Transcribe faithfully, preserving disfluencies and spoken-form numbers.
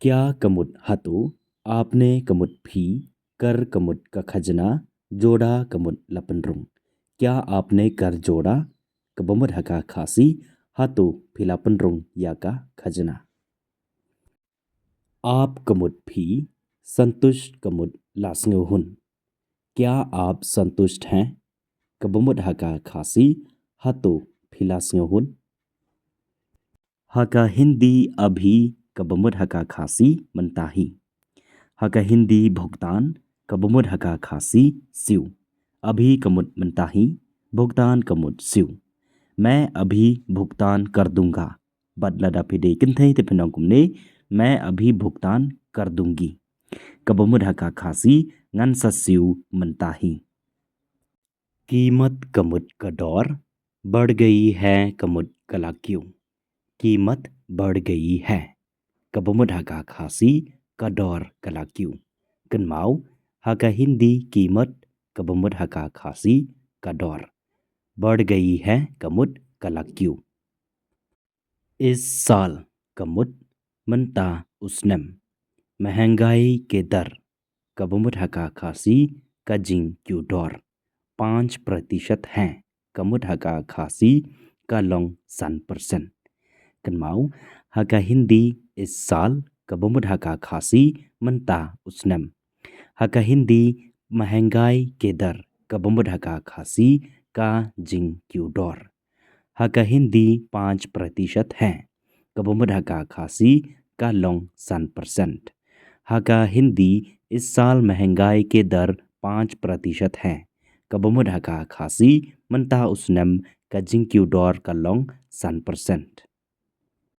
Kya ka mut hato, apne ka mut phi, kar ka mut ka khajna, joda ka mut la pynrung. Kya apne kar joda, kaba mut ha ka Khasi, hato phi la pynrung ïa ka khajna. Aap ka mut phi, santusht ka mut la sngewhun. Kya aap santusht hain, kaba mut ha ka Khasi, hato phi la sngewhun. Ha ka Hindi abhi kaba mut ha ka Khasi mynta hi. Ha ka Hindi bhugtan kaba mut ha ka Khasi siew. Abhi ka mut mynta hi, bhugtan ka mut siew. Main abhi bhugtan kar dunga. Bad lada phi dei kynthei te phin ong kumne, main abhi bhugtan kar dungi. Kaba mut ha ka Khasi ngan sa siew mynta hi. Kimat ka mut ka dor, badh gayi hai ka mut ka la kyu. Kimat badh gayi hai, kaba mut ha ka Khasi ka dor ka la kyu. Kynmaw, ha ka Hindi kimat, kaba mut ha ka Khasi ka dor. Badh gayi hai ka mut ka la kyu. Is saal ka mut mynta u snem. Mahangai ke dar, kaba mut ha ka Khasi ka jingkiew dor. Panch pratishat hain, ka mut ha ka Khasi ka long san percent. Kynmaw, ha ka Hindi is saal kaba mut ha ka Khasi mynta u snem. Ha ka Hindi mahangai ke dar, kaba mut ha ka Khasi ka jingkiew dor. Ha ka Hindi panch pratishat hain, kaba mut ha ka Khasi ka long san percent. Ha ka Hindi is saal mahangai ke dar panch pratishat hain, kaba mut ha ka Khasi mynta u snem ka jingkiew dor ka long san percent.